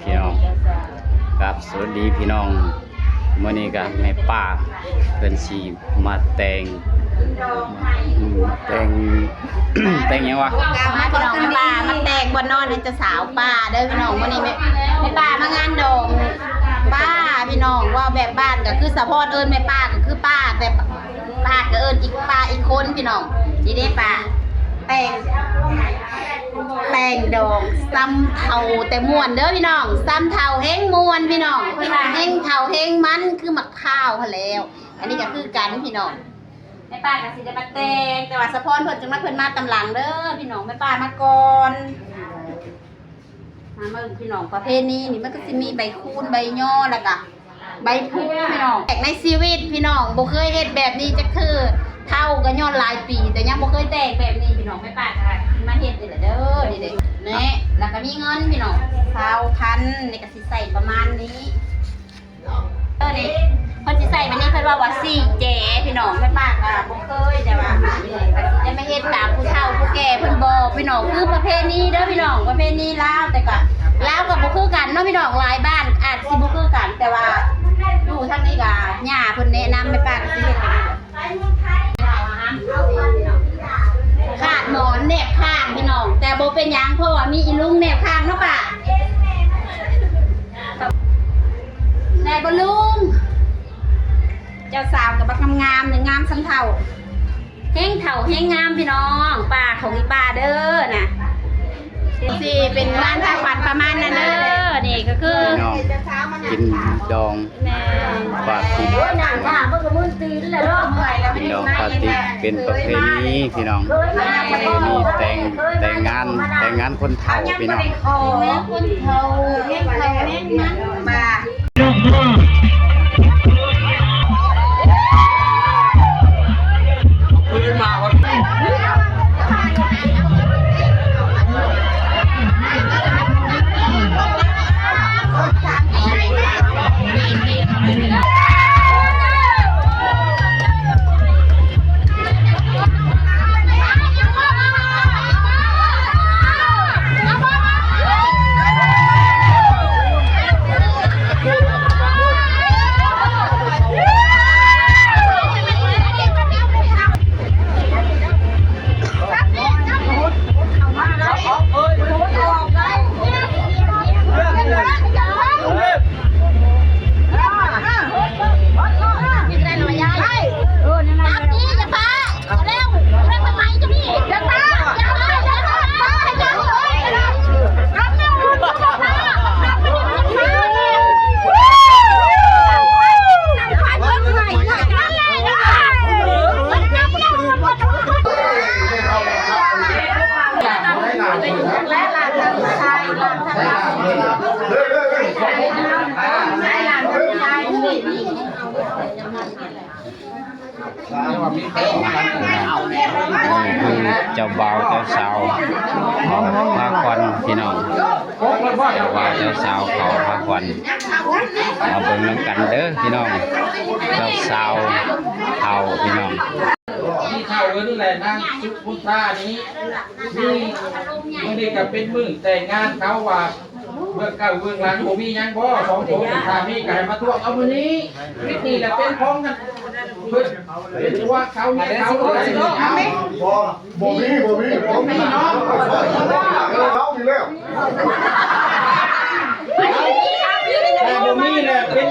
ພີ່ນ້ອງ ຄັບ ສະຫວັດດີພີ່ນ້ອງ ມື້ນີ້ກະແມ່ປ້າເພິ່ນຊິມາແຕ່ງ ອືມ ແຕ່ງ ແຕ່ງຫຍັງວະ? ມາພີ່ນ້ອງ ແມ່ປ້າມາແຕ່ງບ່ອນນອນໃຫ້ເຈົ້າສາວປ້າເດີພີ່ນ້ອງ. ມື້ນີ້ແມ່ ແມ່ປ້າມາງານດອງປ້າພີ່ນ້ອງ. ເວົ້າແບບບ້ານກະຄືສາວພອນເອີ້ນແມ່ປ້າກະຄືປ້າ ແຕ່ ປ້າກະເອີ້ນອີກ ປ້າອີກຄົນພີ່ນ້ອງ. ນີ້ເດ້ປ້າ ແຕ່ງ ແຕ່ງດອງ ສ່ຳເຖົ້າແຕ່ມ່ວນເດີພີ່ນ້ອງ ສ່ຳເຖົ້າແຮງມ່ວນພີ່ນ້ອງ. ເພິ່ນວ່າແຮງເຖົ້າແຮງມັນຄືໝາກພ້າວຫັ້ນແຫຼ້ວ. ອັນນີ້ກະຄືກັນພີ່ນ້ອງ ແມ່ປ້າກະຊິໄດ້ມາແຕ່ງ ແຕ່ວ່າສາວພອນເພິ່ນຈັ່ງນັ້ນ ເພິ່ນມາຕາມຫຼັງເດີພີ່ນ້ອງ. ແມ່ປ້າມາກ່ອນ ມາເບິ່ງພີ່ນ້ອງ ປະເພນີນີ້ມັນກະຊິມີໃບຄູນ ໃບຍໍ ແລ້ວກະໃບພູພີ່ນ້ອງ. ແຕ່ງໃນຊີວິດພີ່ນ້ອງ ບໍ່ເຄີຍເຮັດແບບນີ້ຈັກເທື່ອ ເຖົ້າກະຍ້ອນຫຼາຍປີ ແຕ່ຍັງບໍ່ເຄີຍແຕ່ງແບບນີ້ພີ່ນ້ອງ. ແມ່ປ້າກະຊິມາເຮັດນີ້ແຫຼະເດີ ນີ້ເດ້ ນີ້ ແລ້ວກະມີເງິນພີ່ນ້ອງ ຊາວພັນ ນີ້ກະຊິໃສ່ປະມານນີ້. ເອີ ນີ້ ເພິ່ນຊິໃສ່ແບບນີ້ ເພິ່ນເວົ້າວ່າສີ່ແຈພີ່ນ້ອງ. ແມ່ປ້າກະບໍ່ເຄີຍ ແຕ່ວ່າກະຊິໄດ້ມາເຮັດຕາມຜູ້ເຖົ້າຜູ້ແກ່ເພິ່ນບອກພີ່ນ້ອງ. ຄືປະເພນີເດີພີ່ນ້ອງ ປະເພນີລາວ ແຕ່ກະລາວກະບໍ່ຄືກັນເນາະພີ່ນ້ອງ. ຫຼາຍບ້ານອາດຊິບໍ່ຄືກັນ ແຕ່ວ່າຢູ່ທາງນີ້ກະຍ່າເພິ່ນແນະນຳ ແມ່ປ້າກະຊິເຮັດ ຂາດໝອນແນບຂ້າງພີ່ນ້ອງ ແຕ່ບໍ່ເປັນຫຍັງ ເພາະວ່າມີອີລຸງແນບຂ້າງເນາະປ້າ. ໄດ້ບໍ່ລຸງ? ເຈົ້າສາວກະບັກງາມໆ ນີ້ງາມສ່ຳເຖົ້າ ແຮງເຖົ້າແຮງງາມພີ່ນ້ອງ. ປ້າຂອງອີປ້າເດີນະ ຊິເປັນງານພາຂວັນປະມານນັ້ນເດີ. ນີ້ກະຄື ພີ່ນ້ອງກິນດອງ ແມ່ນ ປາຕິບ ໂອ້ຍ ນັ່ງຖ້າເບິ່ງກະມຶນຕີນແລ້ວເນາະ. ກິນດອງປາຕິບເປັນປະເພນີພີ່ນ້ອງ ປະເພນີແຕ່ງ ແຕ່ງງານ ແຕ່ງງານຄົນເຖົ້າພີ່ນ້ອງ. ຄົນເຖົ້າ ແຮງເຖົ້າແຮງມັນ ມາ ເຈົ້າບ່າວເຈົ້າສາວເຂົາພາຂວັນພີ່ນ້ອງ ເຈົ້າບ່າວເຈົ້າສາວເຂົາພາຂວັນ ມາເບິ່ງນຳກັນເດີພີ່ນ້ອງ ເຈົ້າສາວເຖົ້າພີ່ນ້ອງ. ທີ່ເຖົ້າເອີ້ນແຫຼະ ນາງສຸຄຸນທານີ້ ນີ້ ມື້ນີ້ກະເປັນມື້ແຕ່ງງານເຂົາວ່າ ເບື້ອງເກົ່າເບື້ອງຫຼັງບໍ່ມີຫຍັງບໍ່ ສອງຄົນ ຖ້າມີກະໃຫ້ມາທວງເອົາມື້ນີ້. ວິດນີ້ລະເປັນຂອງເພິ່ນ ເປັນຜົວເຂົາເມຍເຂົາ. ບໍ່ ບໍ່ມີ ບໍ່ມີ ບໍ່ມີເນາະ ເຂົາຢູ່ແລ້ວ. ແຕ່ບໍ່ມີແຫຼະ ເປັນ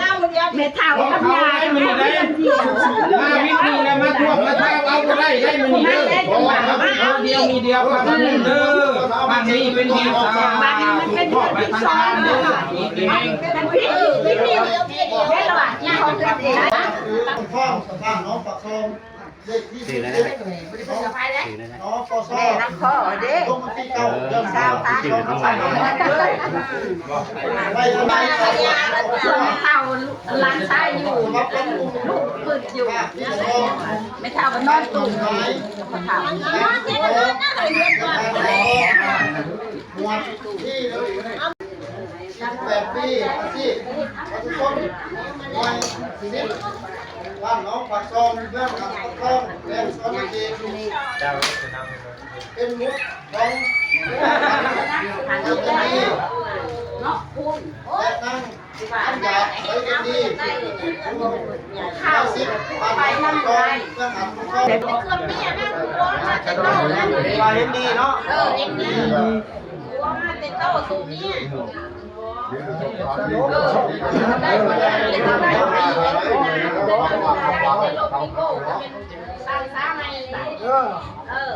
ແມ່ເຖົ້າກັບຍາຍມື້ນີ້ໄດ້ ມາວິດນີ້ລະມາທວງມາທາວເອົາບໍ່ໄດ້ໄດ໋ມື້ນີ້ເດີ ເພາະວ່າເຮົາເປັນຄົນດຽວມີດຽວ ຟັງເດີ ຟັງນີ້ເປັນດີສາທຸ ຂໍປະທານເດີ ມີແຮງ. ບ້ານໜອງປາກຊ່ອງ ເລກທີສິບເອັດ ໜອງປາກຊ່ອງ ແມ່ນຳພໍ່ເດ້ ລົງວັນທີເກົ້າ ເດືອນສາມ ສອງພັນຊາວຫ້າ ໄປໄປ ເຖົ້າ ຫຼານຊາຍຢູ່ ລູກປຶດຢູ່ ແມ່ເຖົ້າກະນອນຕຸ້ມ ໝວດທີໜຶ່ງ ສິບແປດປີ ອາຊີບປະຊາຊົນ ໜ່ວຍສິບ ບ້ານໜອງປາກຊ່ອງ ເມືອງປາກຊ່ອງ ແຂວງສະຫວັນນະເຂດ ເປັນບຸດຂອງ ເນາະ ພູມ ແລະນາງ ອັນຢາໄປກັນດີ ເກົ້າສິບ ບ້ານນາກອງ ເມືອງອັດຕະກອງ ວ່າເຫັນດີເນາະ ເອີ ເຫັນດີ ເອີ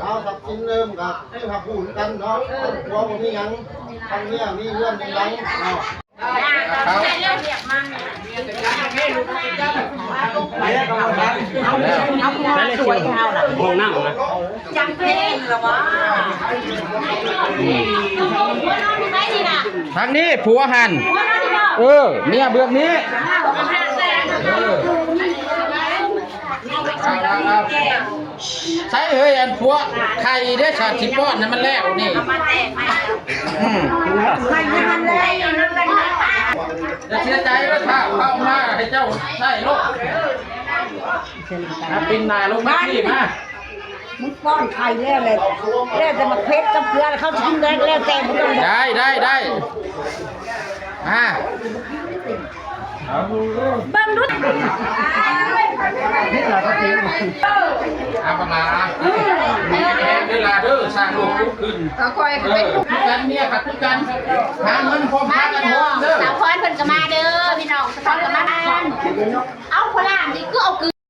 ເອົາ ຊັບສິນເດີມກໍຄືຮັບຮູ້ຄືກັນເນາະ ເອີ ຜົວບໍ່ມີຫຍັງ ທາງເມຍມີເຮືອນມີຫຼັງເນາະ. ເອົາ ເອົາຜູ້ສວຍເຮົານະ ຫ້ອງນ້ຳນະ ຈຳເປັນລະວ່າ ອືມ ທາງນີ້ຜົວຫັ້ນ ເອີ ເມຍເບື້ອງນີ້ ເອີ ເອົາ ເອົາ ເອົາ. ໃສ່ເຮີ້ຍ ອັນພວກໄຂ່ເດ້ ສາມສິບປອນນັ້ນມັນແລ້ວນີ້ ອືມ ຢ່າເສຍໃຈເດີ ຖ້າເຂົ້າມາໃຫ້ເຈົ້າໃສ່ໂລດ ມາປິ່ນໜ້າລົງມາພີ້ມາ ມຶງປ້ອນໄຂ່ແລ້ວແຫຼະ ແລ້ວແຕ່ໝາກເຜັດກັບເກືອ ເຂົາຊິກິນແດງ ແລ້ວແຕ່ບໍ່ຕ້ອງ ໄດ້ ໄດ້ ໄດ້ ອ່າ ເບິ່ງດຸ ເອົາບັກຫຼ້າ ເວລາເດີ ສ້າງລູກລຸກຂຶ້ນ ເອົາຂ້ອຍເປັນລູກ ເອີ ຄືກັນ ເມຍກໍຄືກັນ ຫາເງິນພ້ອມພາກັນໂຮມເດີ ສາວພອນເພິ່ນກໍມາເດີ ພີ່ນ້ອງ ສາວພອນກໍມາ ເອົາພໍ່ຫຼານນີ້ຄືເອົາກຶ